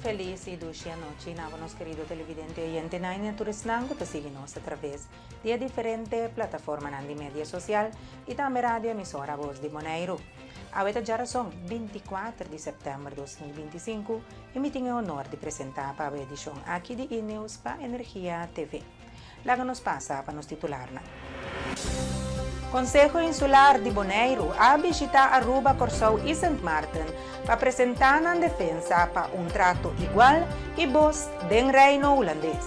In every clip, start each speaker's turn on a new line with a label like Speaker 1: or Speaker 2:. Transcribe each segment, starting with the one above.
Speaker 1: felis y dushi anochi na bo nos kerido televidente y oyentenan y na tur esnan cu ta sigui nos a traves di e diferente plataformanan di media social y tambe radio emisora Voz di Boneiru. Awe ta djarason, 24 di september 2025 y mi tin e honor di presenta pa awe edicion aki di E-News pa Energia TV. Laga nos pasa pa nos titularnan. Konseho Insular di Boneiru a bishitá Aruba, Kòrsou i Sint Maarten pa presentá nan defensa pa un trato igual i bos den Reino Hulandes.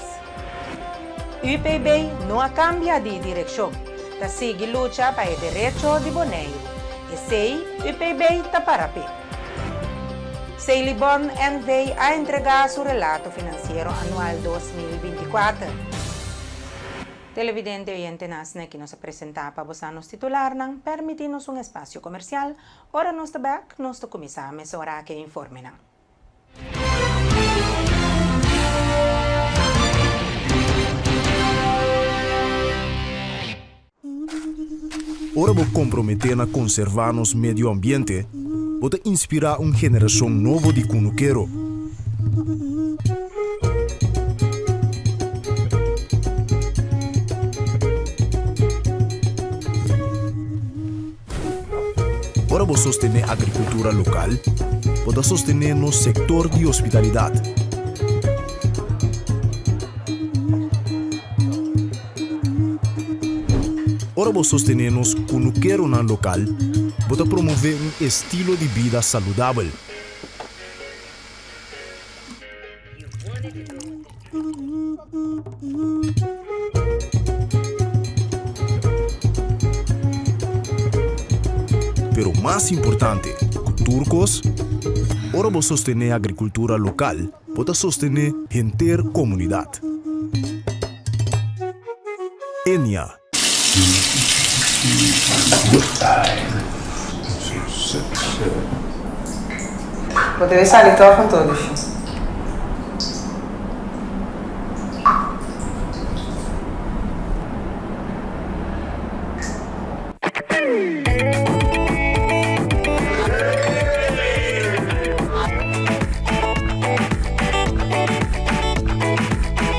Speaker 1: UPB no a kambia di direkshon, ta sigui lucha pa e derecho di Boneiru. Esei UPB ta para p'e. Ceylibon NV a entregá su relato finansiero anual 2024. Televidente oyentenan asina ki nos a presentá pa bosa nos titularnan, permití nos un espasio komersial. Ora nos ta bèk, nos ta kuminsá mesora ku e informenan.
Speaker 2: Ora bo komprometé na konservá nos medio ambiente, bo ta inspirá un generashon nobo di kunukero. Ora bo sostené agrikultura lokal, bo ta sostené nos sektor di hospitalidat. Ora bo sostené nos kunukeronan lokal, bo ta promové un estilo di bida saludabel. Pero mas importante ku tur kos, ora bo sostené agrikultura lokal, Bo ta sostené henter komunidat. Enya.
Speaker 3: Bo debe sali tòg anto, Lushi.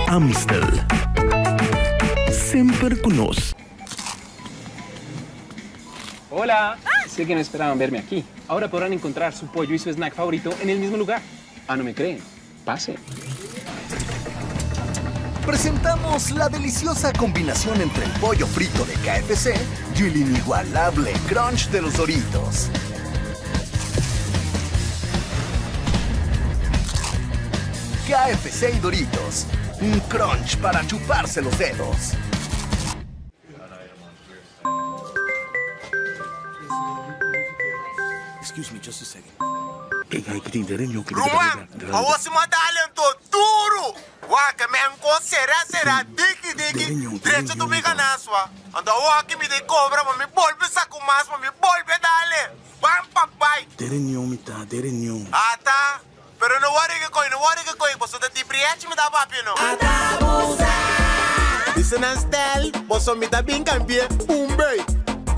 Speaker 4: Amstel. Semper cu nos.
Speaker 5: Hola! Sé que no esperaban verme aquí. Ahora podrán encontrar su pollo y su snack favorito en el mismo lugar. Ah, no me creen? Pase.
Speaker 4: Presentamos la deliciosa combinación entre el pollo frito de KFC y el inigualable crunch de los Doritos. KFC y Doritos, un crunch para chuparse los dedos.
Speaker 6: Ruman, awor si m'a dal anto duru! Wak, men kon será será, diki diki, drecha tu mi ganaswa. Anto awor aki mi ta kobra pa mi bolbe saku mas pa mi bolbe dale. Ban pa bai. Ata, pero no wori ke koi, no wori ke koi, boso ta di briechi mi ta papia no. Bisa nan stel, boso mi ta bin kambie un bei.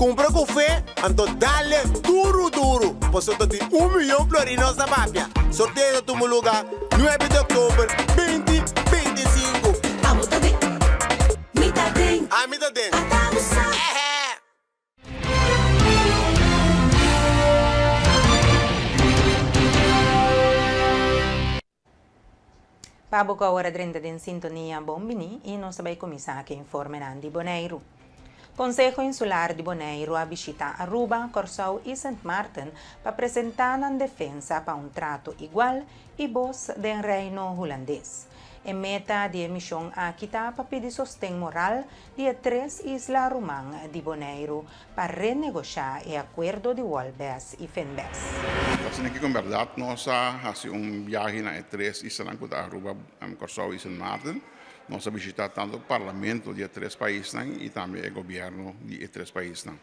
Speaker 6: Kumpra ku fe, anto dale duru duru, boso ta tin un miyon florin nos ta papia. Sorteo ta tuma luga nuebe di oktober binti 25.
Speaker 7: Abo ta den, mi ta den.
Speaker 6: Ami ta den.
Speaker 7: Ata bo sa.
Speaker 6: Ehe.
Speaker 1: Pa bo ku awor a drenta den sintonia bon bini i nos ta bai kuminsá ku e informenan di Boneiru. Konseho Insular di Boneiru a bishitá Aruba, Kòrsou i Sint Maarten pa presentá nan defensa pa un trato igual i bos den Reino Hulandes. E meta di e mishon aki ta pa pidi sosten moral di e tres isla ruman di Boneiru pa renegoshá e akuerdo di Wolbes i Finbes.
Speaker 8: Asina ki ku en bèrdat nos a hasi un biahe na e tres islanan ku ta Aruba, Kòrsou i Sint Maarten. Nos a bishitá tantu parlamento di e tres paisnan i tambe e gobièrnu di e tres paisnan.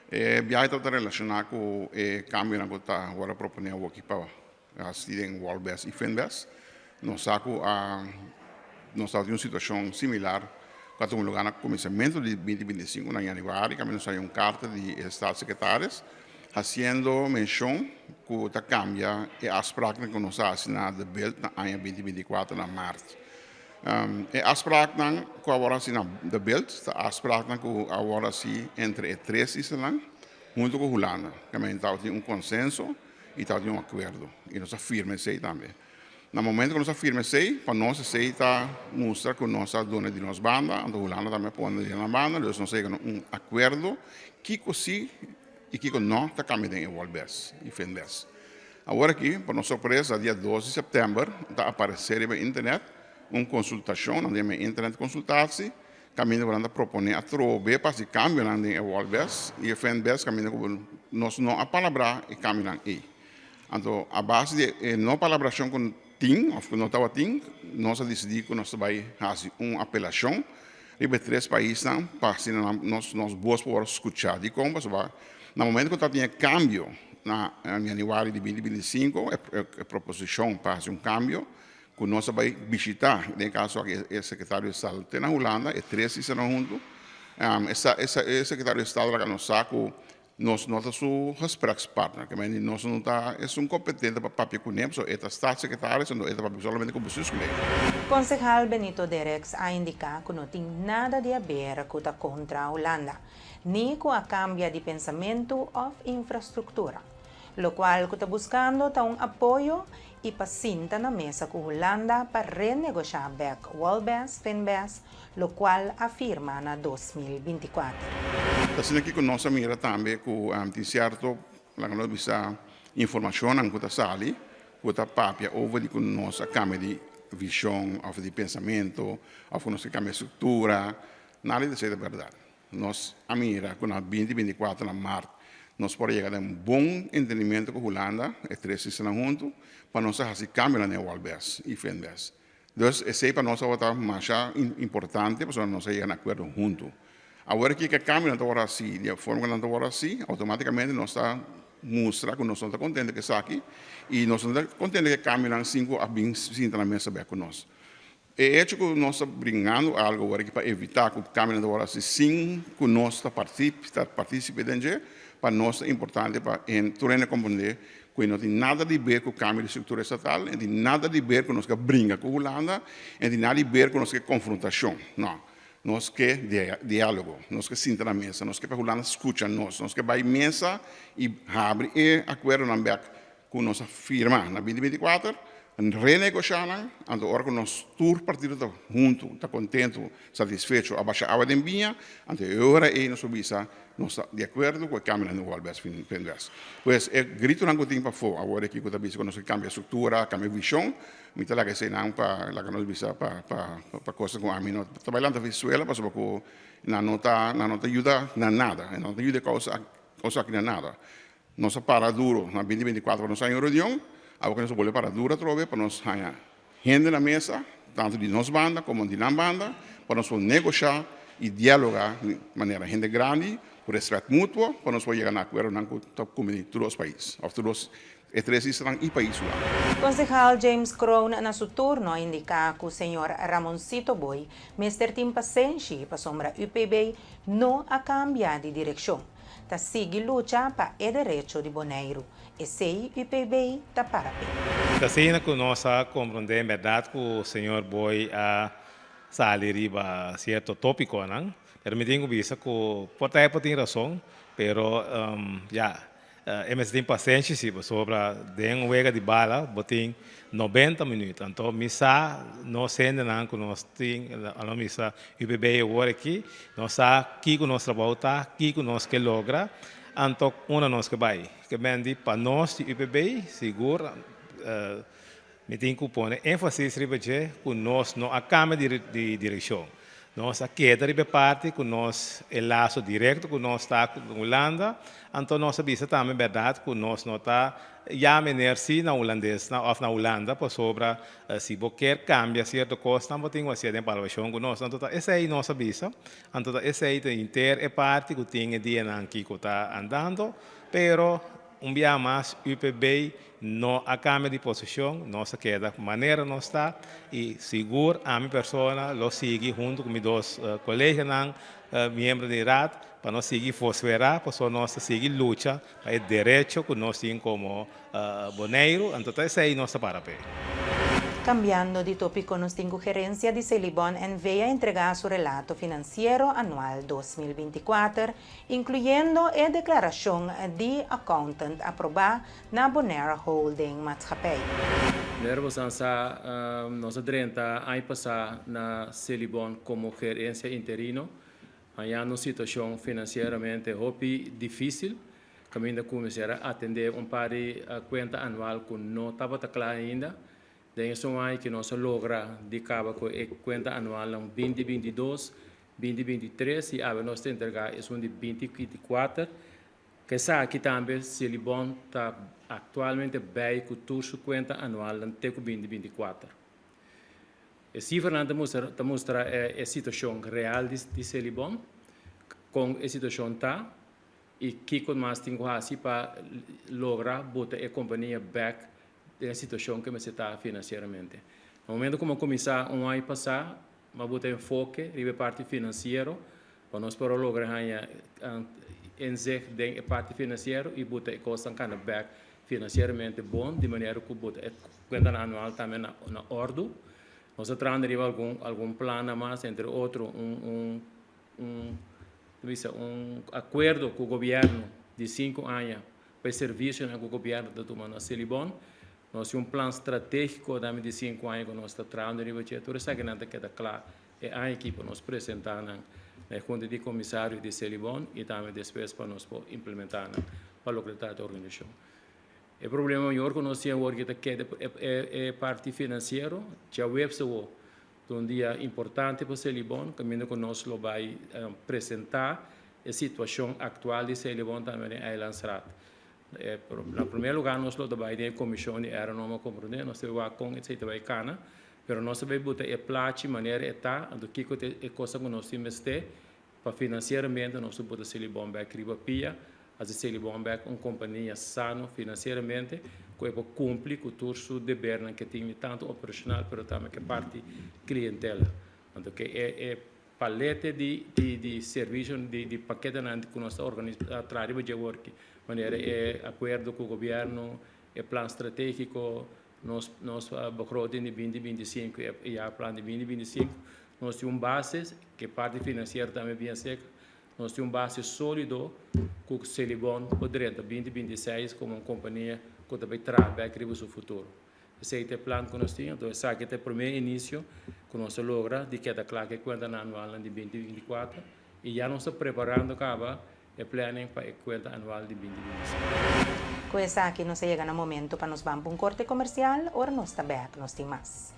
Speaker 8: E biahe tabata relashoná ku e kambionan ku ta wòrdu proponé awoki pa Hasi den Wolbes i Finbes. Nos sa ku a nos tabatin un situashon similar ku a tuma lugá na kuminsamentu di 2025 na yanüari kaminda nos haña un karta di e Staatssecretaris. Hasiendo menshon ku ta kambia e afspraaknan ku nos a hasi na De Bilt na aña 2024 na mart. E afspraaknan ku a wòrdu hasi na De Bilt ta afspraaknan ku a wòrdu hasi entre e tres islanan huntu ku Hulanda. Kaminda tabatin un konsenso i tabatin un akuerdo i nos a firma esei tambe. Na momento ku nos a firma esei, pa nos esei ta mustra ku nos a duna di nos banda, anto Hulanda tambe a pone di nan banda, dus nos a yega na un akuerdo kiko si i kiko no ta kambia den e Wolbes i Finbes. Awor aki, pa nos sorpresa, dia 2 di sèptèmber ta aparesé riba internet un konsultashon, nan ta yama e internet konsultatie, kaminda ku nan ta proponé atrobe pa hasi kambionan den e Wolbes i e Finbes kaminda ku nos no a palabrá e kambionan ei. Anto a base di e no palabrashon ku tin òf ku no tabatin, nos a disidí ku nos ta bai hasi un apelashon riba e tres paisnan pa asina nan nos nos bos por wòrdu skuchá. Dikon? Pasobra na momento ku tabatin e kambio na yanüari di 2025, e proposishon pa hasi un kambio ku nos a bai bishitá, den e kaso aki e sekretario di estado te na Hulanda, e tres islanan huntu, e sekretario di estado laga nos sa ku nos no ta su gesprekspartner, ke mende nos no ta esun kompetente pa papia kuné, pasobra e ta staatssecretaris anto e ta papia solamente ku bestuurscollege.
Speaker 1: Konsehal Benito Derks a indiká ku no tin nada di aber ku ta kontra Hulanda, ni ku a kambia di pensamentu òf infrastruktura. Lokual ku ta buskando ta un apoyo i pa sinta na mesa ku Hulanda pa renegoshá bèk Wolbes, Finbes, lokual a firma na 2024.
Speaker 8: Asina ki ku nos a mira tambe ku tin sierto, laga nos bisa, informashonnan ku ta sali ku ta papia over di ku nos a kambia di vishon òf di pensamentu òf ku nos ke kambia struktura, nada di esei ta bèrdat. Nos a mira ku na 2024 na mart nos por a yega den un bon entendimentu ku Hulanda, e tres islanan huntu, pa nos a hasi kambionan den Wolbes i Finbes. Dus esei pa nos tabata masha importante pasobra nos a yega na akuerdo huntu. Awor aki ku e kambionan ta wòrdu hasi di e forma ku nan ta wòrdu hasi, outomátikamente nos ta mustra ku nos no ta kontento ku esaki i nos no ta kontento ku e kambionan sin ku a bin sinta na mesa bèk ku nos. E hecho ku nos ta bringando algu awor aki pa evitá ku kambionan ta wòrdu hasi sin ku nos ta partísipe den dje, pa nos ta importante pa tur hende komprendé ku e no tin nada di ber ku kambio di struktura estatal, e no tin nada di ber ku nos ke bringa ku Hulanda, e no tin nada di ber ku nos ke konfrontashon. No. Nos ke diálogo, nos ke sinta na mesa, nos ke pa Hulanda skucha nos, nos ke bai mesa i habri e akuerdonan bèk ku nos a firma na 2024, renegoshá nan, anto ora ku nos tur partido ta huntu, ta kontentu, satisfecho, a basha awa den biña, anto e ora ei nos por bisa nos ta di akuerdo ku e kambionan den Wolbes Finbes. Pues e gritonan ku tin pafó awor aki ku ta bisa ku nos ke kambia struktura, kambia vishon, mi ta laga eseinan pa laga nos bisa pa pa pa kosnan ku ami no ta bai lanta Venezuela pasobra ku nan no ta nan no ta yuda na nada, nan no ta yuda e kousa kousa aki na nada. Nos a para duro na 2024 pa nos haña un reunion, awor ku nos a bolbe para duro atrobe pa nos haña hende na mesa, tantu di nos banda komo di nan banda, pa nos por negoshá i dialogá di manera hende grandi, ku rèspèt mutuo, pa nos por yega na akuerdonan ku ta kumbiní tur dos pais, òf tur dos e tres islanan i pais Hulanda.
Speaker 1: Konsehal James Kroon na su turno a indiká ku señor Ramoncito Boy mester tin pasenshi pasobra UPB no a kambia di direkshon. Ta sigui lucha pa e derecho di Boneiru. Esei UPB ta para p'e.
Speaker 9: Ta asina ku nos a komprondé en bèrdat ku señor Boy a sali riba sierto tópikonan, pero mi tin ku bisa ku por ta e por tin rason, pero ya, e mester tin pasenshi si, pasobra den un wega di bala bo tin 90 minüt, anto mi sa nos hendenan ku nos tin, alo mi sa UPB awor aki, nos sa kiko nos trabou ta, kiko nos ke logra, anto unda nos ke bai. Ke men di pa nos di UPB sigur mi tin ku pone énfasis riba dje ku nos no a kambia di direkshon. Nos a keda riba e parti ku nos e laso direkto ku nos ta ku Hulanda, anto nos a bisa tambe bèrdat ku nos no ta yama ener si na hulandesnan òf na Hulanda pasobra si bo kier kambia sierto kosnan bo tin ku hasié den palabrashon ku nos. Anto ta esei nos a bisa, anto ta esei ta henter e parti ku tin e dianan aki ku ta andando, pero. Un biaha mas UPB no a kambia di posishon, nos a keda manera nos ta i sigur ami persona lo sigui huntu ku mi dos koleganan miembro di Raad pa nos sigui vosferá pasobra nos ta sigui lucha pa e derecho ku nos tin komo Boneiru, anto ta esei nos ta para p'e.
Speaker 1: Cambiando di topico nos tin cu gerencia di Selibon NV a entrega su relato financiero anual 2024, incluyendo e declaracion di accountant aproba na Bonaire Holding Maatschappij.
Speaker 10: Manera bosan sa, nos a drenta aña pasá na Selibon komo gerensia interino, hañando un situashon finansieramente hopi difísil. Kaminda ku mester a atendé un par di kuenta anual ku no tabata kla ainda. Den esun aña ki nos a logra di kaba ku e kuenta anualnan 2022, 2023 i awe nos ta entregá esun di 2024. Ku esaki tambe Selibon ta aktualmente bei ku tur su kuenta anualnan te ku 2024. E sifranan ta mustra ta mustra e situashon real di Selibon, kon e situashon ta. I kiko mas tin ku hasi pa logra bota e kompania bèk den e situashon ku e mester ta finansieramente. Na momento ku mi a kuminsá un aña pasá, mi a bota enfoke riba e parti finansiero pa nos por a logra haña inzicht den e parti finansiero i bota e kosnan kana bèk finansieramente bon di manera ku bota e kuentanan anual tambe na òrdu. Nos a traha riba algun plannan mas, entre otro un un ta bisa un akuerdo ku gobièrnu di sinku aña pa e servisionan ku gobièrnu ta tuma na Selibon. Nos tin un plan stratégiko tambe di sinku aña ku nos ta trahando riba dje. Tur esakinan ta keda kla e aña aki pa nos presentá nan na e Hunta di Komisario di Selibon i tambe despues pa nos por implementá nan pa loke ta trata e organisashon. E problema mayor ku nos tin awor ki ta keda e parti finansiero, djaweps awor Ta un dia importante pa Selibon, kaminda ku nos lo bai presentá e situashon aktual di Selibon tambe den Eilandsraad. Na primer lugar nos lo ta bai den e komishon di RNO a komprondé, nos ta bai wak kon esei ta bai kana, pero nos ta bai buta e plachi manera e ta, anto kiko ta e kosnan ku nos tin mester Pa financieramente nos ta bota Selibon bek riba pia, haci Selibon bek un compania sano financieramente cu e por cumpli cu tur su debernan ke tin tanto operacional pero tambe ke parti clientela. Anto ke e e palete di di di servicio di di paketenan cu nos ta organisa traha riba dje worki manera e acuerdo cu gobierno, e plan strategico, Nos nos begroting di binti binti sinku e jaarplan di binti binti sinku nos tin un base ke parti finansiero tambe bien seka nos tin un base solido ku Selibon por drenta binti binti seis komo un kompania ku ta bai traha bek riba su futuro. Esei ta e plan ku nos tin anto esaki ta e prome inisio ku nos a logra di keda kla ku e kuentanan anualnan di binti binti kuater i ya nos ta preparando kaba E planning pa e kuenta anual di 2025.
Speaker 1: Ku esaki nos a yega na momento pa nos ban pa un korte komersial, ora nos ta bèk nos tin mas.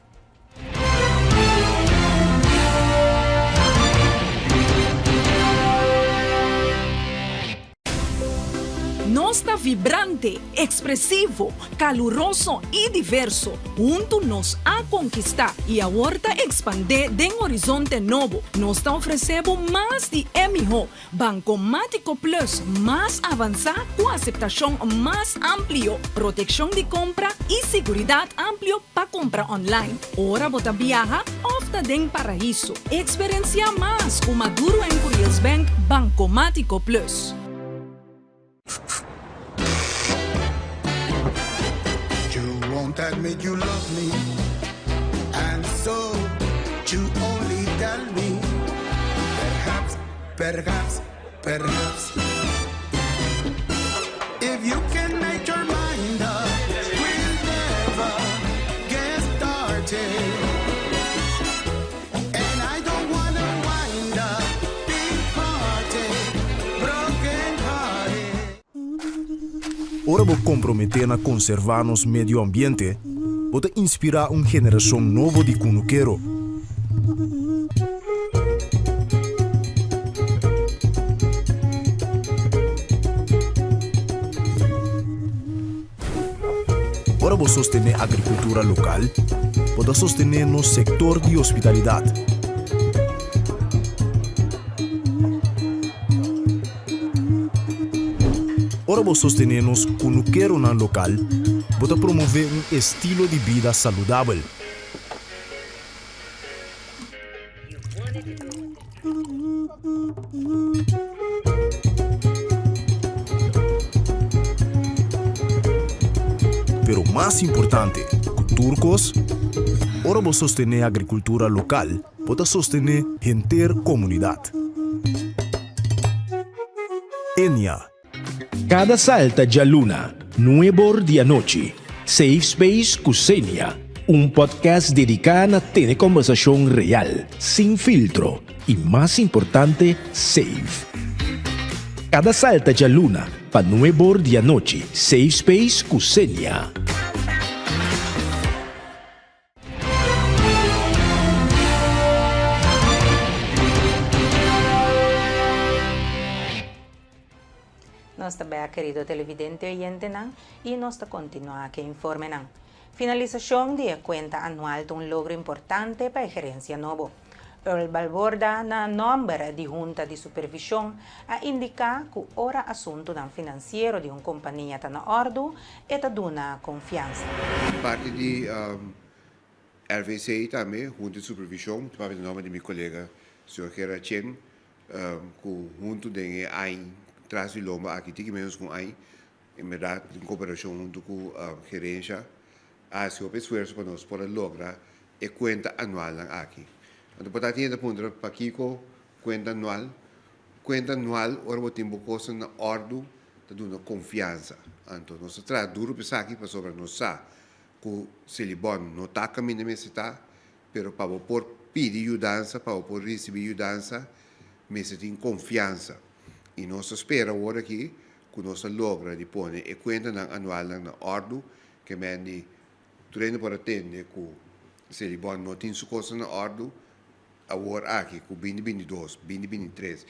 Speaker 11: Nos ta vibrante, ekspresivo, kaluroso i diverso. Huntu nos a konkistá i awor ta ekspandé den horizonte nobo. Nos ta ofresé bo mas di e mihó. Bancomático Plus mas avansá ku aseptashon mas amplio, protekshon di kompra i siguridat amplio pa kompra online, ora bo ta biaha òf ta den paraíso. Eksperensiá mas ku Maduro en Curiels Bank Bancomático Plus.
Speaker 12: You won't admit you love me And so you only tell me Perhaps, perhaps, perhaps If you can make your mind up We'll never get started And I don't wanna wind up big hearted Broken hearted
Speaker 2: Ora bo komprometé na konservá nos medio ambiente, bo ta inspirá un generashon nobo di kunukero. Ora bo sostené agrikultura lokal, bo ta sostené nos sektor di hospitalidat. Ora bo sostené nos kunukeronan lokal, bo ta promové un estilo di bida saludabel. Pero mas importante ku tur kos, ora bo sostené agrikultura lokal, bo ta sostené henter komunidat. Enia.
Speaker 13: Kada salta djaluna, nuebor di anochi, Safe Space ku Xenia, un podcast dediká na tene kòmbersashon real, sin filtro i mas importante, safe. Kada salta djaluna pa nuebor di anochi, Safe Space ku Xenia.
Speaker 1: Nos ta bek kerido televidente oyentenan y nos ta continua ke informenan. Finalisacion di e cuenta anual ta un logro importante pa e gerencia nobo. Earl Balborda na nomber di Hunta di Supervision a indica cu ora asuntonan financiero di un compania ta na ordu, e ta duna confiansa.
Speaker 14: Parti di RVC tambe, Hunta di Supervision, ta papia na nomber di mi colega señor Gerard Chen, cu hunto den e aña tras di lomba aki, tiki menos cu un aña, en berdad den cooperacion hunto cu gerencia, a haci hopi esfuerzo pa nos por a logra e cuenta anualnan aki. Anto por ta tin hende ta puntra pakico cuenta anual? Cuenta anual ora bo tin bo cosnan na ordu ta duna confiansa. Anto nos ta traha duro pa esaki pasobra nos sa cu Selibon no ta caminda mester ta, pero pa bo por pidi yudansa, pa bo por ricibi yudansa, mester tin confiansa. Y nos ta spera awor aki cu nos ta logra di pone e cuentanan anualnan na ordu, ke men di Tur hende por a tende ku Selibon no tin su kosnan na òrdu awor aki ku binti binti dos, binti binti tres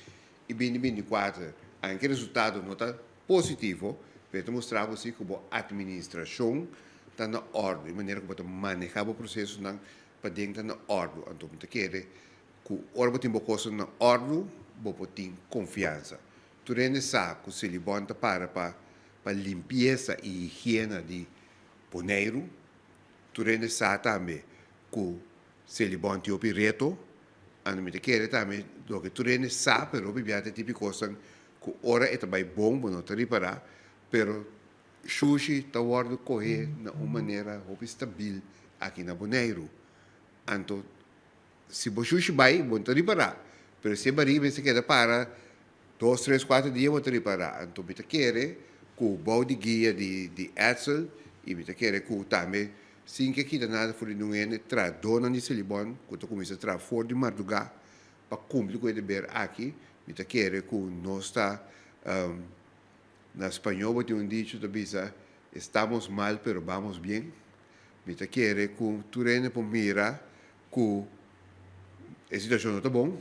Speaker 14: i binti binti kuater. Anke resultado no ta positivo, pero e ta mustra bo si ku bo atministrashon ta na òrdu, e manera ku bo ta maneha bo prosesonan paden ta na òrdu. Anto mi ta kere ku ora bo tin bo kosnan na òrdu bo por tin konfiansa. Tur hende sa ku Selibon ta para pa pa limpiesa i higiena di Boneiru, tur hende sa tambe ku Selibon tin hopi reto, anto mi ta kere tambe loke tur hende sa pero hopi bia ta e tipo di kosnan ku ora e ta bai bon bo no ta ripará, pero shushi ta wòrdu kohé na un manera hopi stabil aki na Boneiru. Anto si bo shushi bai bo no ta ripará, pero si e barí mester keda para Dos, tres, kuater dia bo ta ripará. Anto mi ta kere ku bou di guia di di Edsel i mi ta kere ku tambe sin ke kita nada for di nun hende, trahadónan di Selibon ku ta kuminsá traha for di mardugá pa kumpli ku e deber aki, mi ta kere ku nos ta, na spañó bo tin un dicho ta bisa, estamos mal pero vamos bien. Mi ta kere ku tur hende por mira ku e situashon no ta bon.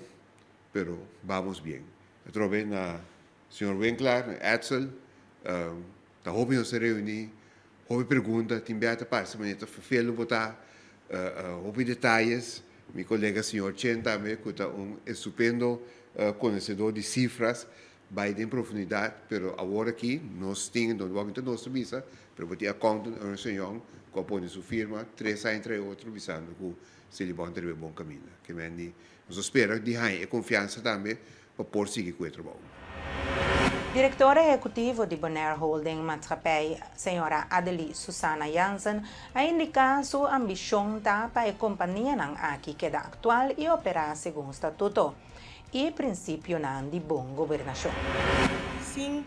Speaker 14: Pero vamos bien. Atrobe na señor Winklaar, na Edsel, ta hopi nos a reuni, hopi pregunta, tin bia ta parse manera ta fervelo bo ta, hopi detayes. Mi colega señor Chen tambe cu ta un estupendo conocedor di cifras, bay den profundidad, pero awor aki nos tin, no wak ta nos ta bisa, pero bo tin accountant Ernst Young cu a pone su firma tres aña tras otro bisando cu Selibon ta riba e bon caminda. Ke men di Nos a spera di haña e konfiansa tambe pa por sigui ku e trabou.
Speaker 1: Direktor ehekutivo di Bonaire Holding Maatschappij, señora Adelie Susana Jansen, a indiká su ambishon ta pa e kompanianan aki keda aktual i operá segun statuto i prinsipionan di bon gobernashon.
Speaker 15: Sin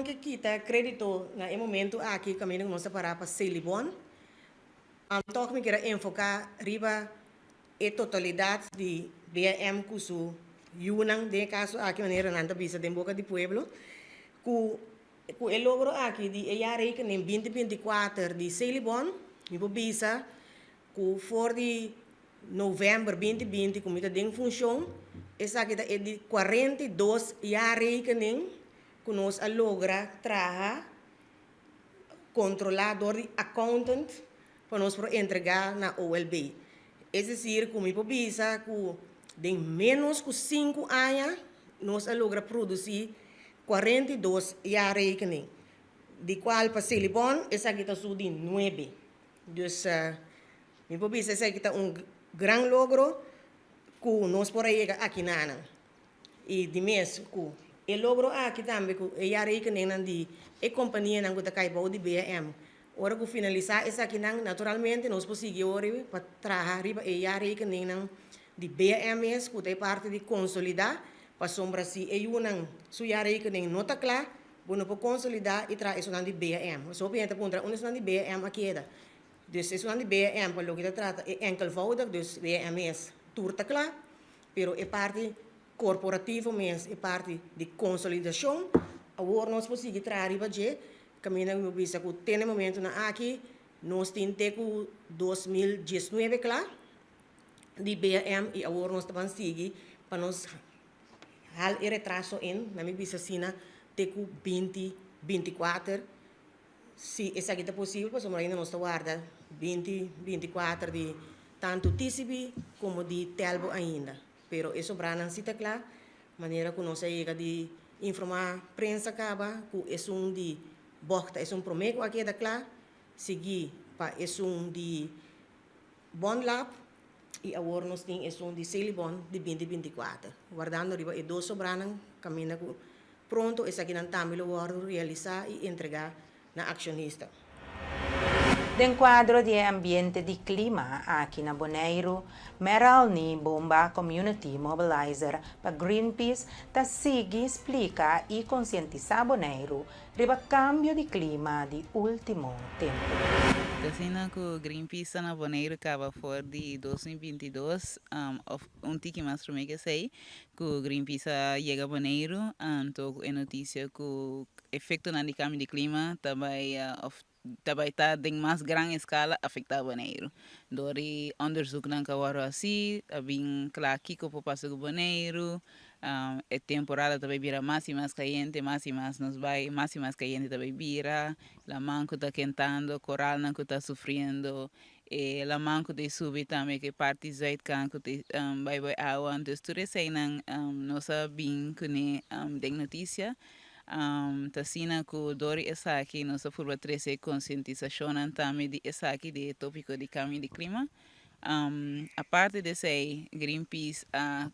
Speaker 15: ke kita krédito na e momentu aki kaminda ku nos ta pará pa Selibon, tòg mi kier a enfoká riba E totalidat di BM ku su yunan, den e kaso aki manera nan ta bisa den boka di pueblo, ku ku e logro aki di e jaarrekening binti 24 di Selibon, mi por bisa ku for di november binti 20 ku mi ta den funshon, esaki ta e di 42 jaarrekening ku nos a logra traha kontrolá dor di accountant pa nos por entregá na OLB. Es desir ku mi por bisa ku den ménos ku sinku aña nos a logra produsí 42 jaarrekening. Di kual pa Selibon esaki ta su di nuebe. Dus mi por bisa esaki ta un gran logro ku nos por a yega aki nanan. I di mes ku e logro aki tambe ku e jaarrekeningnan di e kompanianan ku ta kai bou di BM. Ora ku finalisá esakinan naturalmente nos por sigui ora pa traha riba e jaarrekeningnan di BM mes ku ta e parti di konsolidá pasobra si e yunan su jaarrekening no ta kla Bo no por konsolidá i traha esunnan di BM. Pasobra hopi hende ta puntra unda esunnan di BM a keda. Dus esunnan di BM pa loke ta trata e enkelvoudig, dus BM mes tur ta kla, pero e parti korporativo mes, e parti di konsolidashon, awor nos por sigui traha riba dje, kaminda mi por bisa ku te na e momentunan aki nos tin te ku 2019 kla di BM i awor nos ta ban sigui pa nos Hal e retraso in, na mi bisa asina, te ku binti 24, si esaki ta posibel, pasobra ainda nos ta warda binti 24 di tantu TCB komo di Telbo ainda. Pero e sobranan si ta kla, manera ku nos a yega di informá prensa kaba ku esun di Bog ta esun promé ku a keda kla, sigui pa esun di Bonlab i awor nos tin esun di Selibon di binti 24. Wardando riba e dos sobranan kaminda ku pronto esakinan tambe lo wòrdu realisá i entregá na akshonista.
Speaker 1: Den kuadro di e ambiente di klima aki na Boneiru, Meralny Bomba Community Mobilizer pa Greenpeace ta sigui splika i konsientisá Boneiru riba kambio di klima di último tempu.
Speaker 16: Ta asina ku Greenpeace ta na Boneiru kaba for di 2022 òf un tiki mas promé ku esei ku Greenpeace a yega Boneiru anto ku e notisia ku efektonan di kambio di klima ta bai òf ta bai ta den mas gran eskala afektá Boneiru. Dor di òndersuknan ku a wòrdu hasí a bin kla kiko por pasa ku Boneiru, E temporada ta bai bira mas i mas kayente, mas i mas nos bai, mas i mas kayente ta bai bira. Laman ku ta kentando, koralnan ku ta sufriendo, e laman ku ta subi tambe ku e parti zuidkant ku ta bai bai awa. Dus tur eseinan nos a bin kuné den notisia. Ta asina ku dor di esaki nos a purba trese konsientisashonnan tambe di esaki, di e topiko di kambio di klima. Aparte di esei Greenpeace a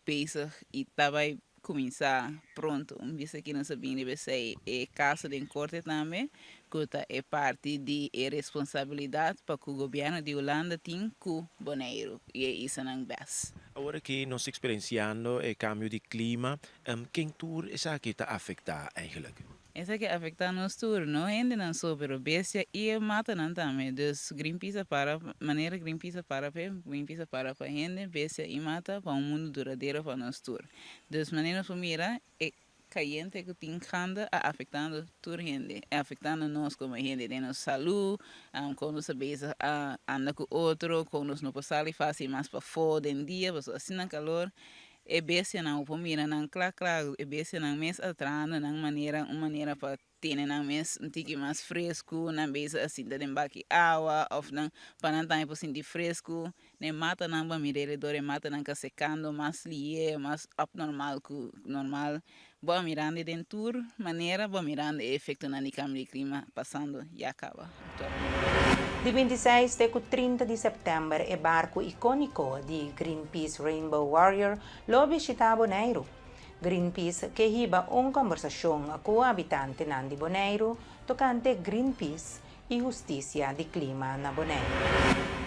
Speaker 16: bezig y ta bay cuminsa pronto. Un bista ki nos a bin riba esey e caso den corte tambe cu ta e parti di e responsabilidad pa cu gobierno di Hulanda tin cu Boneiru y e islanan bes.
Speaker 17: Awor aki nos ta experienciando e cambio di clima, ken tur esaki ta afecta eigenlijk?
Speaker 16: Esaki a afektá nos tur, no hendenan so, pero bestia i e matanan tambe. Dus Greenpeace a para, manera Greenpeace a para p'e, Greenpeace a para pa hende, bestia i mata, pa un mundu duradero pa nos tur. Dus manera nos por mira, e kayente ku tin ganda a afektando tur hende, a afektando nos komo hende den nos salú, kon nos ta bezig a anda ku otro, kon nos no por sali fásil mas pafó den dia, pasobra asina kalor E bestianan, bo por mira nan kla kla, e bestianan mes a traha nan manera, un manera pa tene nan mes un tiki mas fresku, nan bes a sinta den baki awa of nan pa nan tambe por sinti fresku. Na e matanan bo a mira alrededor e matanan ka sekando mas lihe, mas abnormal ku normal. Bo a mirando den tur manera, bo a mirando e efektonan di kambio di klima pasando ya kaba aktualmente.
Speaker 1: Di 26 te ku 30 di sèptèmber e barku ikóniko di Greenpeace Rainbow Warrior lo bishitá Boneiru. Greenpeace ke hiba un kòmbersashon ku habitantenan di Boneiru tokante Greenpeace i hustisia di klima na Boneiru.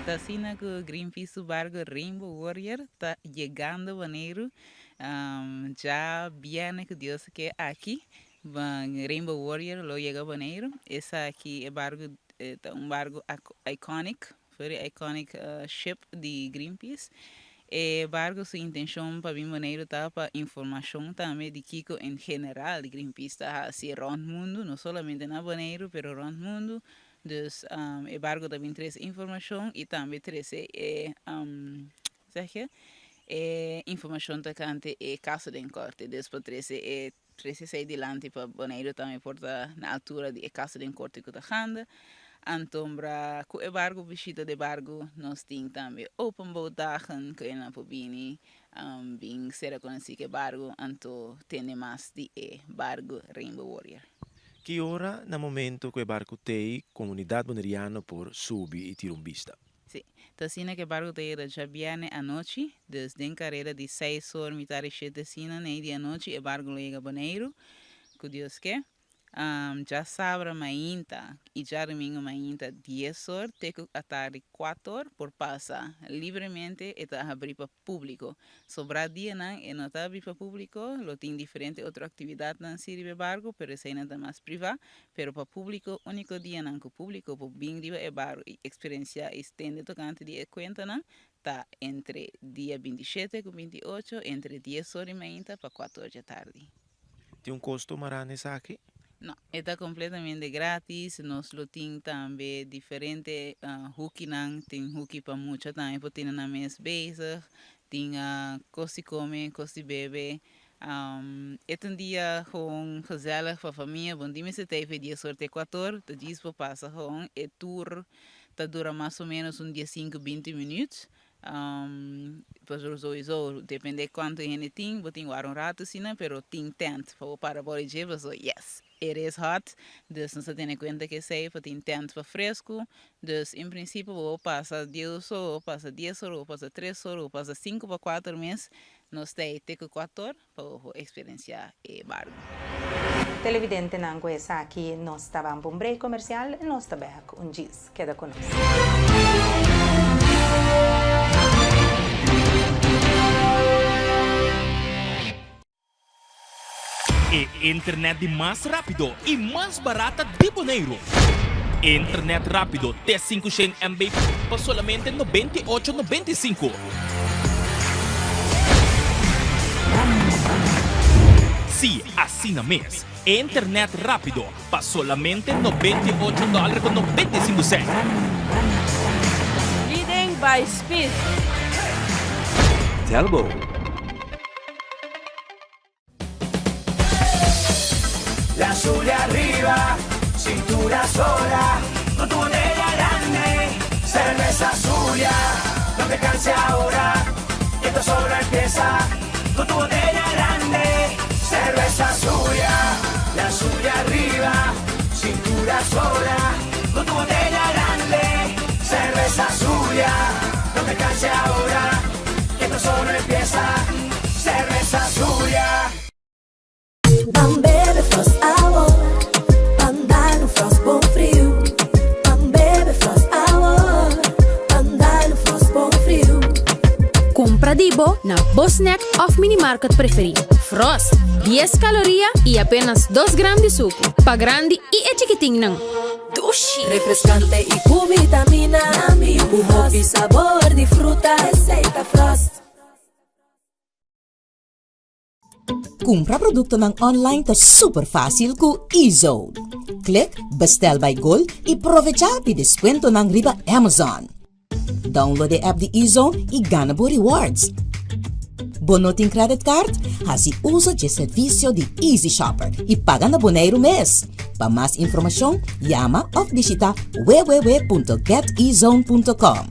Speaker 16: Ta asina ku Greenpeace su barku Rainbow Warrior ta yegando Boneiru Dja bierne ku Dios ke aki, Rainbow Warrior lo yega Boneiru. Esaki e barku ta un barku iconic, very iconic ship di Greenpeace. E barku su intenshon pa bin Boneiru ta pa informashon tambe di kiko en general Greenpeace ta hasi rònt mundu, no solamente na Boneiru pero rònt mundu. Dus e barku ta bin trese informashon i tambe trese e Zeg je? E informashon tokante e kaso den korte. Dus por trese e trese esei dilanti pa Boneiru tambe por ta na altura di e kaso den korte ku ta gande. Antombra ku e barku bishita di barku nos tin tambe open boat dagen ku e nan por bini bin sera konosí ku e barku anto tende mas di e barku Rainbow Warrior.
Speaker 17: Ki ora na momento ku e barku t'ei, komunidat boneriano por subi i tira un bista?
Speaker 16: Sí, ta asina ku e barku ta yega djabièrnè anochi, dus den kareda di seis or mitar di shete asina nei di anochi e barku lo yega Boneiru, ku Dios ke. Djasabra mainta i djadumingu mainta dies or te ku atardi kuator por pasa libremente e ta habrí pa públiko. Sobrá dianan e no ta habrí pa públiko, lo tin diferente otro aktividatnan sí riba e barku pero eseinan ta mas privá, pero pa públiko úniko dianan ku públiko por bin riba e barku i eksperensiá i stende tokante di e kuentanan ta entre dia 27 ku 28 entre dies or di mainta pa kuator djatardi.
Speaker 17: Tin un kosto mará na esaki?
Speaker 16: No, e ta kompletamente gratis. Nos lo tin tambe diferente hukinan. Tin huki pa mucha tambe por tene nan mes bezig. Tin kos di kome, kos di bebe. E ta un dia gewoon gezellig pa famia. Bon di mester ta ei fe dies or te kuator. Ta djis por pasa gewoon. E tour ta dura mas o menos un diesinku binti minuut. Pasobra souiso depende cuanto hende tin, bo tin wara un rato asina, pero tin tent pa bo para bou di dje, pasobra yes, it is hot, dus nos ta tene cuenta cu esey pa tin tent pa fresco, dus en principio bo por pasa dies or, bo por pasa dies or, bo por pasa tres or, bo por pasa cinco pa cuater mes, nos ta ey te cu cuator pa bo por experiencia e barco.
Speaker 1: Televidentenan cu esaki nos ta ban pa un break comercial, nos ta bek un djis. Keda ku nos.
Speaker 18: E internet di mas rápido i mas barata di Boneiru. Internet rápido te 500 MB pa solamente 98 95. Sí, asina mes. Internet rápido pa solamente 98 dòler ku 95 sènt.
Speaker 19: Leading by speed.
Speaker 20: Telbo.
Speaker 12: La Zulia arriba, cintura sola, con tu botella grande, cerveza Zulia, no te canses ahora, que esto solo empieza, con tu botella grande, cerveza Zulia, la Zulia arriba, cintura sola, con tu botella grande, cerveza Zulia, no te canses ahora, que esto solo empieza, cerveza Zulia.
Speaker 7: Ban bebe Frost awor, ban dal un Frost bon friu. Ban bebe Frost awor, ban dal un Frost bon friu.
Speaker 21: Kumpra di bo na bo snack òf minimarket preferí. Frost, dies kaloria i apenas dos gram di suku. Pa grandi i e chikitinnan.
Speaker 7: Dushi! Refreskante i ku vitamina. Ku hopi sabor di fruta. Esei ta Frost.
Speaker 22: Kumpra produktonan online ta super fásil ku eZone. Klik Bestel by Gol i provechá di deskuentonan riba Amazon. Download e app di eZone i gana bo rewards. Bo no tin credit card? Hasi uso dje servisio di Easy Shopper i paga na Boneiru mes. Pa mas informashon, yama òf bishita www.getezone.com.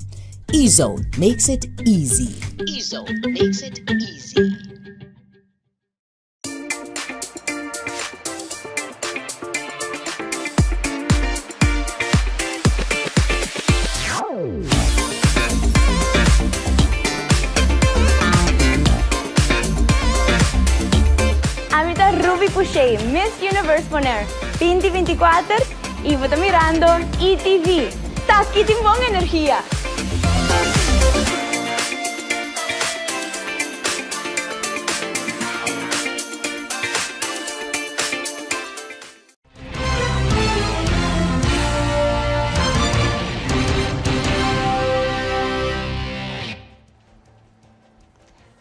Speaker 22: eZone makes it easy.
Speaker 23: eZone makes it easy.
Speaker 24: Ami ta Ruby Pouchet, Miss Universe Bonaire 2024 y bo ta mirando ETV. Taki tin bon energia!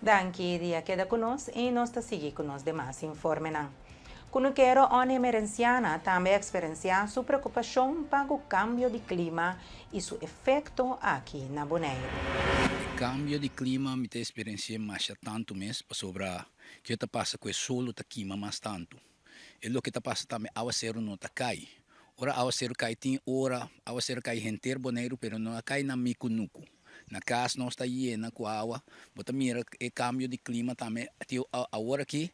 Speaker 1: Danki di a keda ku nos i nos ta sigui ku nos demas informenan. Kunukero Onnie Emerenciana tambe a eksperensiá su preokupashon pa ku kambio di klima i su efekto aki na Boneiru.
Speaker 25: E kambio di klima mi ta eksperensi'é masha tantu mes pasobra kio ta pasa ku e solo ta kima mas tantu. E loke ta pasa tambe awaseru no ta kai. Ora awaseru kai tin ora awaseru kai henter Boneiru pero no a kai na mi kunuku. Na kas nos ta yena ku awa. Bo ta mira e kambio di klima tambe. Awor aki.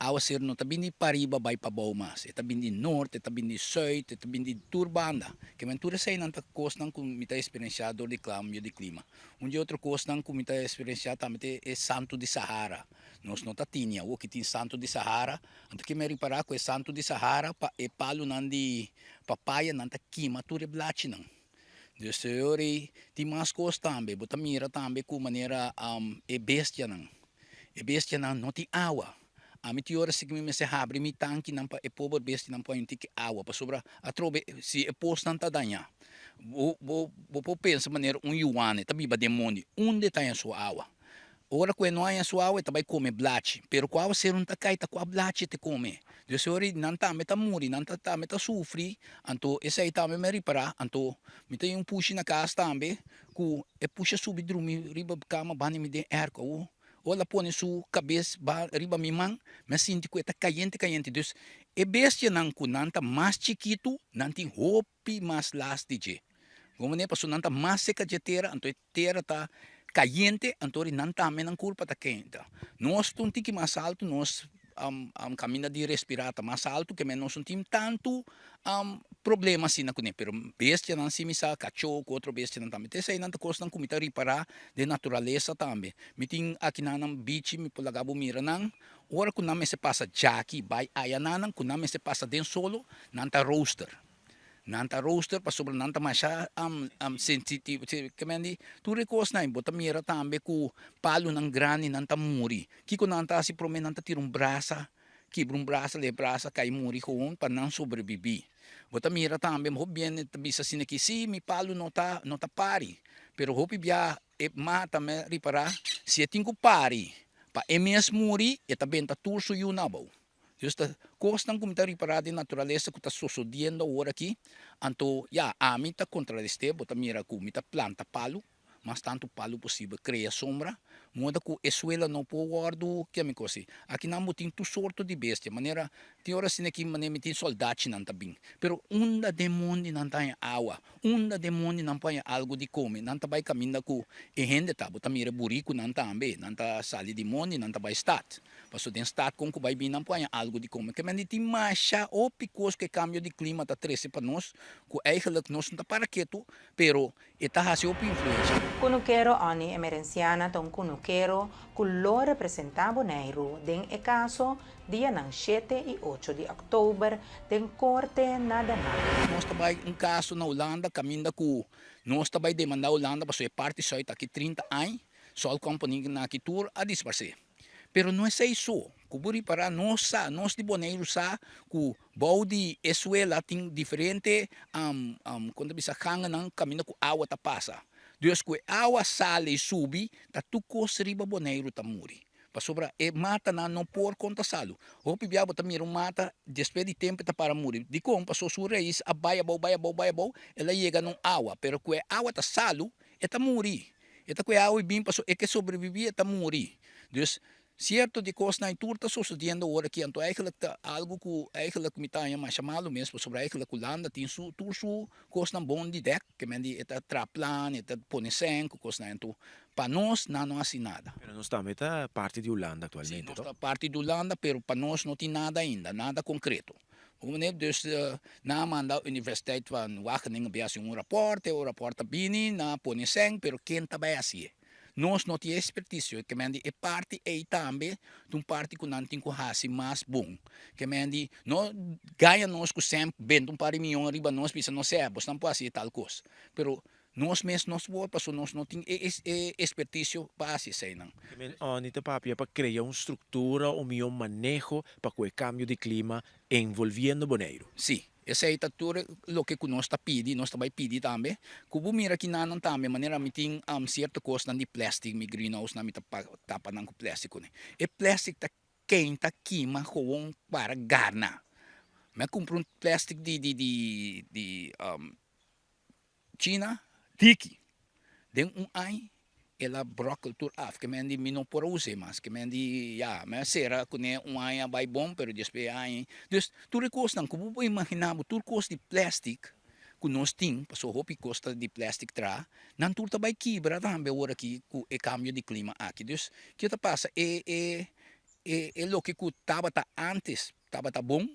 Speaker 25: Awaseru no ta bin di pariba bai pabou mas, e ta bin di nort, e ta bin di sùit, e ta bin di tur banda. Ke men tur eseinan ta kosnan ku mi ta eksperensiá dor di kambio di klima. Un di e otro kosnan ku mi ta eksperensiá tambe ta e santu di Sahara. Nos no ta tini awor ki tin santu di Sahara, anto ke mi a ripará ku e santu di Sahara pa e palunan di papaya nan ta kima tur e blachinan. Dus e ora ei tin mas kos tambe, bo ta mira tambe ku manera e bestianan, e bestianan no tin awa. Ami tin ora si ku mi mester habri mi tankinan pa e pober bestianan por haña un tiki awa, pasobra atrobe si e posnan ta dañá, bo bo bo por pensa manera un yuane ta biba den mondi, unda e ta haña su awa? Ora ku e no haña su awa e ta bai kome blachi, pero ku awaseru no ta kai ta kua blachi e ta kome. Dus e ora ei nan tambe ta muri, nan ta tambe ta sufri, anto esei tambe mi a ripará. Anto mi ta un pushi na kas tambe ku e pushi a subi drumi riba kama banda mi den airco. Awor ora el a pone su kabes riba mi man, mi a sinti ku e ta kayente kayente. Dus e bestianan ku nan ta mas chikitu, nan tin hopi mas las di dje. Bo manera pasobra nan ta mas seka dje tera, anto e tera ta kayente, anto ri nan tambe nan kurpa ta kenta. Nos ta un tiki mas altu, nos kaminda di respirá ta mas altu, ke men nos no tin tantu problema asina kuné. Pero bestianan si mi sa, kachó ku otro bestianan tambe. Ta eseinan ta kosnan ku mi ta ripará den naturalesa tambe. Mi tin akinan bichi, mi por laga bo mira nan. Ora ku nan mester pasa djaki bai ayanan, ku nan mester pasa den solo, nan ta rooster. Nan ta rooster pasobra nan ta masha sensitivo, ke men di tur e kosnan. Bo ta mira tambe ku palunan grandi nan ta muri. Kiko nan ta hasi prome? Nan ta tira un brasa, kibra un brasa, lei brasa kai muri gewoon pa nan sobrebibí. Bo ta mira tambe hopi bien ta bisa asina ki si mi palu no ta no ta pari, pero hopi bia e mata me ripará si e tin ku pari pa e mes muri e ta benta tur su yu na abou. Dios ta kosnan ku mi ta ripará den naturalesa ku ta sosodiendo awor aki, anto ya, ami ta kontrarest'é, bo ta mira ku mi ta planta palu, mas tantu palu posibel, krea sombra, moda ku e suela no por wòrdu ke mi kosi. Akinan bo tin tur sorto di bestia, manera tin ora asina aki manera mi tin sòldachinan ta bin, pero unda den mondi nan ta haña awa? Unda den mondi nan por haña algu di kome? Nan ta bai kaminda ku e hende ta, bo ta mira e burikunan tambe, nan ta sali di mondi, nan ta bai stat. Paso den stad kon ku bai bin nan por haña algu di kome. Ke men di tin masha hopi kos ku e kambio di klima ta trese pa nos ku eigenlijk nos no ta para ketu pero e ta hasi hopi influensha.
Speaker 1: Kunukero Onnie Emerenciana ta un kunukero ku lo representá Boneiru den e kaso dianan shete i ocho di òktober den korte na Den Haag.
Speaker 25: Nos ta bai un kaso na Hulanda kaminda ku nos ta bai demandá Hulanda pasobra e parti sùit aki 30 aña Sol Company na aki tur a disparsé. Pero no esei so, ku bo ripará nos sa, nos di Boneiru sa ku bou di e suela tin diferente kon ta bisa gangennan kaminda ku awa ta pasa. Dus ku e awa sali i subi ta tur kos riba Boneiru ta muri. Pasobra e matanan no por konta salu. Hopi bia bo ta mira un mata despues di tempu e ta para muri. Dikon? Pasobra su rais a bai abou bai abou bai abou el a yega na un awa, pero ku e awa ta salu e ta muri. E ta kue awa i bin pasobra e ke sobreviví e ta muri. Dus, sierto di kosnan i tur ta sosodiendo awor aki, anto eigenlijk ta algu ku eigenlijk mi ta haña masha malu mes pasobra eigenlijk Hulanda tin su tur su kosnan bon di dèk, ke men di e ta traha plan, e ta pone sèn ku kosnan anto pa nos nan no hasi nada.
Speaker 17: Pero nos tambe ta parti di Hulanda aktualmente,
Speaker 25: Si, nos ta parti di Hulanda pero pa nos no tin nada ainda, nada konkreto. Bo meneer, dus nan a manda Universiteit van Wageningen bay haci un rapport, e rapport ta bini, nan a pone sèn, pero ken ta bay hacié? Nos no tin e experticio, ke men di e parti ey tambe ta un parti cu nan tin cu haci mas bon. Ke men di, no gaña nos cu sèn, benta un par di miyon ariba nos, bisa nos sè, bosnan por haci e tal cos. Pero Nos mes nos por pasobra nos no tin e e espertisio pa hasi eseinan.
Speaker 17: Men Oni ta papia pa krea un struktura, un mihó maneho pa ku e kambio di klima envolviendo Boneiru.
Speaker 25: Sí, esei ta tur loke ku nos ta pidi, nos ta bai pidi tambe. Ku bo mira kinanan tambe, manera mi tin sierto kosnan di plastic, mi greenhousenan mi ta tapa nan ku plastic kuné. E plastic ta keinta kima gewoon para garna. Mi a kumpra un plastic di di di di. China diki. Den un añ el a brokkel tur af. Ke men di mi no por a us'é mas. Ke men di ya, mi a sera kuné un aña a bai bon, pero despues e aña ei. Dus tur e kosnan ku bo por imaginá bo, tur kos di plèstik ku nos tin, pasobra hopi kos ta di plèstik traha, nan tur ta bai kibra tambe awor aki ku e kambio di klima aki. Dus kiko ta pasa? E e. E e loke ku tabata antes tabata bon,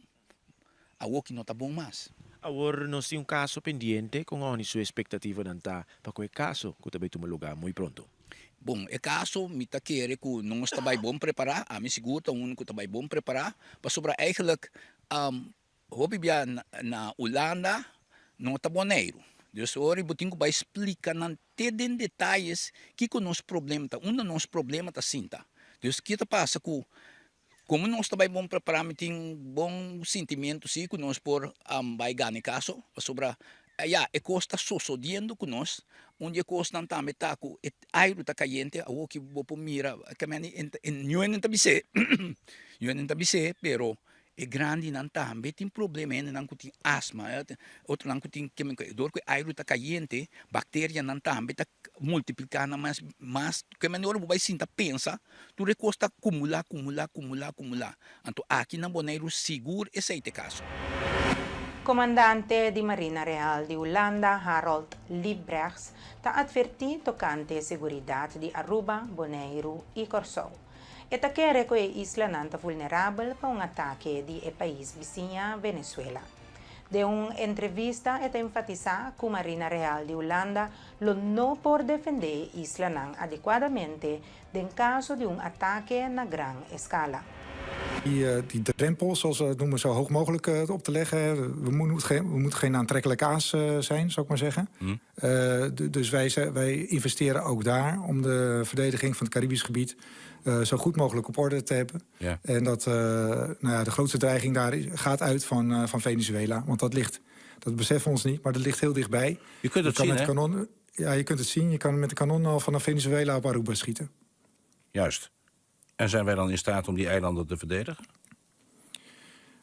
Speaker 25: awoki no ta bon mas.
Speaker 17: Awor nos tin un kaso pendiente, kon Onnie su espektativanan ta pa ku e kaso ku ta bai tuma lugá muy pronto?
Speaker 25: Bon, e kaso mi ta kere ku nos ta bai bon prepará, ami sigur ta unu ku ta bai bon prepará, pasobra eigenlijk Hopi bia na Hulanda no ta Boneiru. Dus ora bo tin ku bai splika nan te den detayes kiko nos problema ta, unda nos problema ta sinta. Dus ke ta pasa ku komo nos ta bai bon prepará mi tin bon sintimentu si ku nos por bai gana e kaso pasobra ya e kos ta sosodiendo ku nos. Un di e kosnan tambe ta ku e airu ta kayente awor ki bo por mira niun ta bis'é niun ta bis'é pero E grandinan tambe tin problema, hendenan ku tin asma, otronan ku tin dor ku e airu ta kayente, bakterianan tambe ta multipliká nan mas mas. Ke manera ora bo bai sinta pensa, tur e kos ta kumulá, kumulá, kumulá, kumulá. Anto aki na Boneiru sigur esei ta e kaso.
Speaker 1: Komandante di Marina Real di Hulanda, Harold Liebrechts, ta atvertí tokante seguridat di Aruba, Boneiru i Kòrsou. E ta kere ku e islanan ta vulnerabel pa un atake di e pais bisiña Venezuela. Den un entrevista e ta enfatisá ku Marina Real di Hulanda lo no por defendé e islanan adekuadamente den kaso di un atake na gran eskala.
Speaker 3: Die drempel, zoals we het noemen, zo hoog mogelijk op te leggen. We moeten geen, we moeten geen aantrekkelijke aas zijn, zou ik maar zeggen. Dus wij, wij investeren ook daar om de verdediging van het Caribisch gebied zo goed mogelijk op orde te hebben. Ja. En dat, nou ja, de grootste dreiging daar gaat uit van, van Venezuela. Want dat ligt, dat beseffen we ons niet, maar dat ligt heel dichtbij.
Speaker 4: Je kunt het
Speaker 3: zien,
Speaker 4: hè?
Speaker 3: Kanon, ja, je kunt het zien. Je kan met de kanon al vanaf Venezuela op Aruba schieten.
Speaker 4: Juist. En zijn wij dan in staat om die eilanden te verdedigen?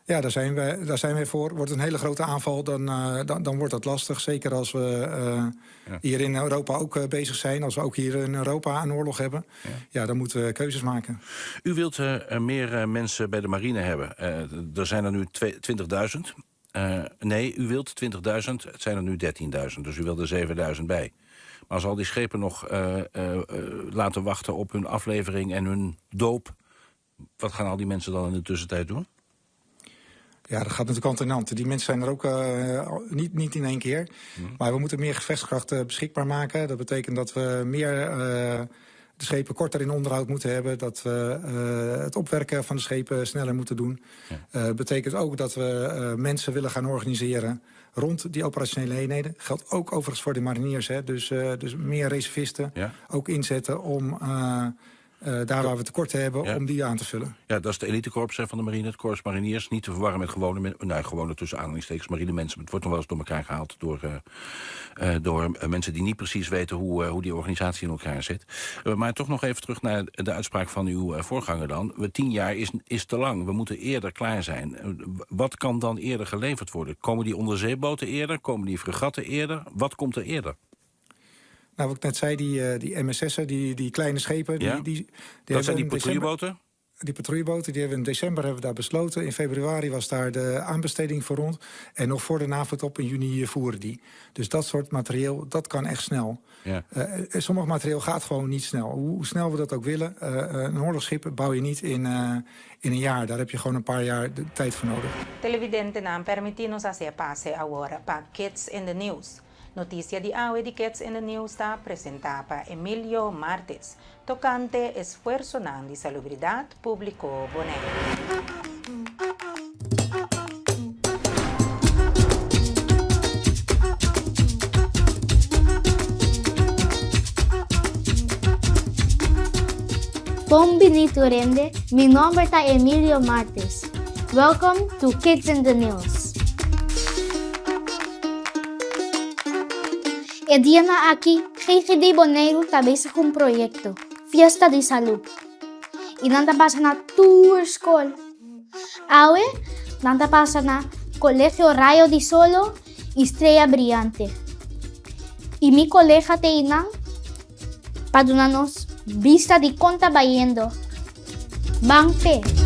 Speaker 3: Ja, daar zijn wij, daar zijn wij voor. Wordt een hele grote aanval, dan, dan, dan wordt dat lastig. Zeker als we ja. hier in Europa ook bezig zijn. Als we ook hier in Europa een oorlog hebben. Ja, ja dan moeten we keuzes maken.
Speaker 4: U wilt meer mensen bij de marine hebben. Er zijn er nu 20.000. Nee, u wilt 20.000, het zijn er nu 13.000. Dus u wilt er 7.000 bij. Maar als al die schepen nog laten wachten op hun aflevering en hun doop... wat gaan al die mensen dan in de tussentijd doen?
Speaker 3: Ja, dat gaat natuurlijk hand in hand. Die mensen zijn er ook niet, niet in één keer. Maar we moeten meer gevechtskracht beschikbaar maken. Dat betekent dat we meer de schepen korter in onderhoud moeten hebben. Dat we het opwerken van de schepen sneller moeten doen. Ja. Betekent ook dat we mensen willen gaan organiseren rond die operationele eenheden. Geldt ook overigens voor de mariniers. Hè. Dus, dus meer reservisten ja. ook inzetten om daar waar we tekorten hebben, ja. om die aan te vullen.
Speaker 4: Ja, dat is de elitekorps van de marine, het korps mariniers. Niet te verwarren met gewone, nou, gewone tussen aanhalingstekens marinemensen. Het wordt nog wel eens door elkaar gehaald door, door mensen die niet precies weten hoe, hoe die organisatie in elkaar zit. Maar toch nog even terug naar de uitspraak van uw voorganger dan. We, 10 jaar is, is te lang, we moeten eerder klaar zijn. Wat kan dan eerder geleverd worden? Komen die onderzeeboten eerder? Komen die fregatten eerder? Wat komt er eerder?
Speaker 3: Nou, wat ik net zei, die, die MSS'en, die, die kleine schepen... Die,
Speaker 4: ja.
Speaker 3: die, die
Speaker 4: dat zijn die patrouilleboten?
Speaker 3: Die patrouilleboten, die hebben we in december hebben we daar besloten. In februari was daar de aanbesteding voor rond. En nog voor de NAVO-top in juni voeren die. Dus dat soort materieel, dat kan echt snel.
Speaker 4: Ja.
Speaker 3: Sommig materieel gaat gewoon niet snel. Hoe, hoe snel we dat ook willen, een oorlogsschip bouw je niet in, in een jaar. Daar heb je gewoon een paar jaar de tijd voor nodig.
Speaker 1: Televidentenan, permití nos hasi e pase awor pa Kids in the News. Notisia di awe di Kids in the News ta presentá pa Emilio Martes tokante esfuersonan di Salubridat Públiko Boneiru.
Speaker 5: Bon bini tur hende, mi nomber ta Emilio Martes. Welcome to Kids in the News. E dianan aki GGD Boneiru ta bezig ku un proyekto, Fiesta di Salú, i nan ta pasa na tur skol. Awe nan ta pasa na Kolegio Rayo di Solo i Strea Briante. I mi kolega ta einan pa duna nos bista di kon ta bayendo. Ban p'e!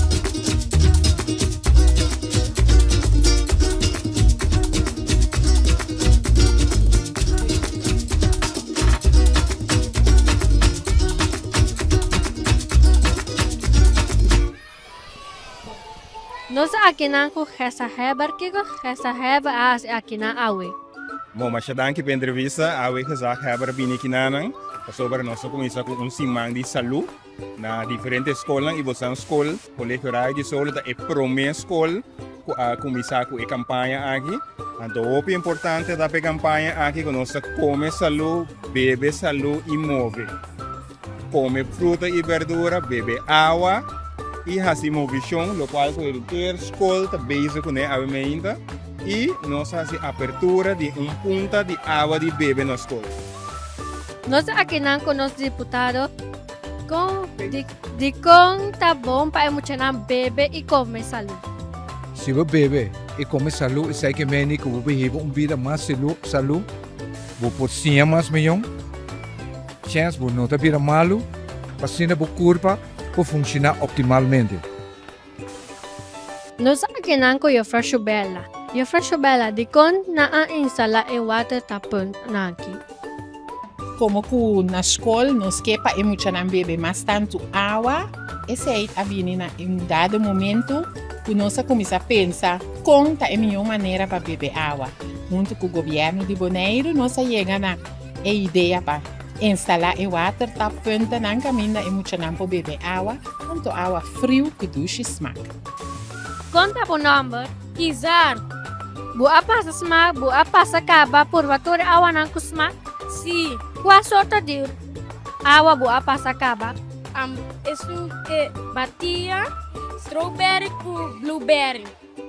Speaker 6: Nos ta akinan ku Gezaghebber Kiko Gezaghebber a hasi akinan awe?
Speaker 8: Bon, masha danki pa e entrevista. Awe Gezaghebber a bini kinanan pasobra nos a kuminsá ku un siman di salú na diferente skolnan i bosan skol, Colegio Rayo di Solo, ta e promé skol ku a kuminsá ku e kampaña aki. Anto hopi importante ta pa e kampaña aki ku nos ta kome salú, bebe salú i move. Kome fruta i berdura, bebe awa i hasi movishon, lokual ku henter skol ta bezig kuné awe meinta, i nos hasi apertura di un punta di awa di bebe na skol.
Speaker 6: Nos ta akinan ku nos diputado kon dikon ta bon pa e muchanan bebe i kome salú.
Speaker 9: Si bo bebe i kome salú esei ke meni ku bo por hiba un bida mas salú, bo por siña mas miyon. Chèns bo no ta bira malu pa asina bo kurpa por funshoná optimalmente.
Speaker 6: Nos a kinan ku Jufra Shubella. Jufra Shubella, dikon nan a instalá e watertappunt nan aki?
Speaker 19: Komo ku na skol nos ke pa e muchanan bebe mas tantu awa, esei a bini na un dado momentu ku nos a kuminsá pensa kon ta e mihó manera pa bebe awa. Huntu ku gobièrnu di Boneiru nos a yega na E idea pa instalá e watertappuntennan kaminda e muchanan por bebe awa, tantu awa friu ku dushi smak.
Speaker 6: Kon ta bo nòmber? Izar. Bo a pasa smak? Bo a pasa kaba purba tur e awanan ku smak?
Speaker 20: Sí.
Speaker 6: Kua sorto di awa bo a pasa kaba?
Speaker 20: Esun e batia, strawberry ku blueberry.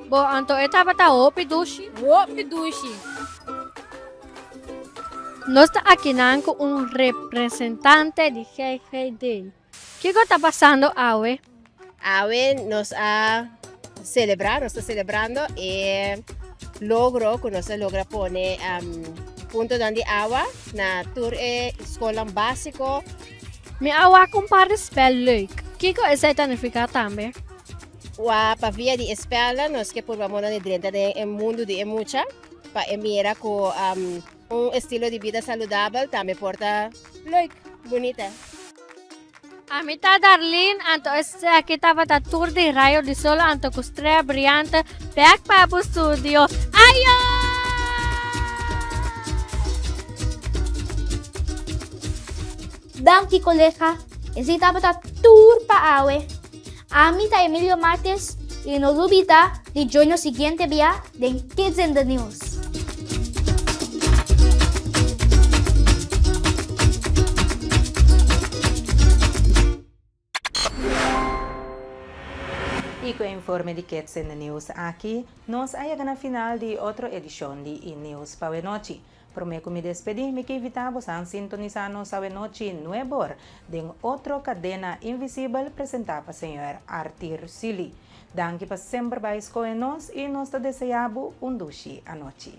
Speaker 6: Bo anto e tabata hopi dushi?
Speaker 20: Hopi dushi.
Speaker 6: Nos ta akinan ku un representante di GGD. Kiko ta pasando awe?
Speaker 26: Awe nos a celebra, nos ta celebrando e logro cu nos a logra pone puntonan di awa na tur e scolnan basico.
Speaker 6: Mi a wak un par di spel leuk. Kiko esei ta nifica tambe?
Speaker 26: Wa pa via di e spelnan nos ke purba moda di drenta den e mundu di e mucha pa e mira ku un estilo di bida saludabel tambe por ta leuk, bunita.
Speaker 6: Ami ta Darlene, anto esaki tabata tur di rayo di sol anto ku strea briante bek pa bo studio. Ayo!
Speaker 5: Danki kolega, esei tabata tur pa awe. Ami ta Emilio Martes y no lubida di join nos siguiente bia den Kids in the News.
Speaker 1: Y cu e informe di Kids in the News aki, nos a yega na final di otro edicion di E Nieuws pa awenochi. Prome cu mi despedi, mi ke invita bosan sintonisa nos awenochi nuebor den otro Cadena Invisibel presenta pa señor Arthur Silly. Danki pa semper bai scohe nos y nos ta desea bo un dushi anochi.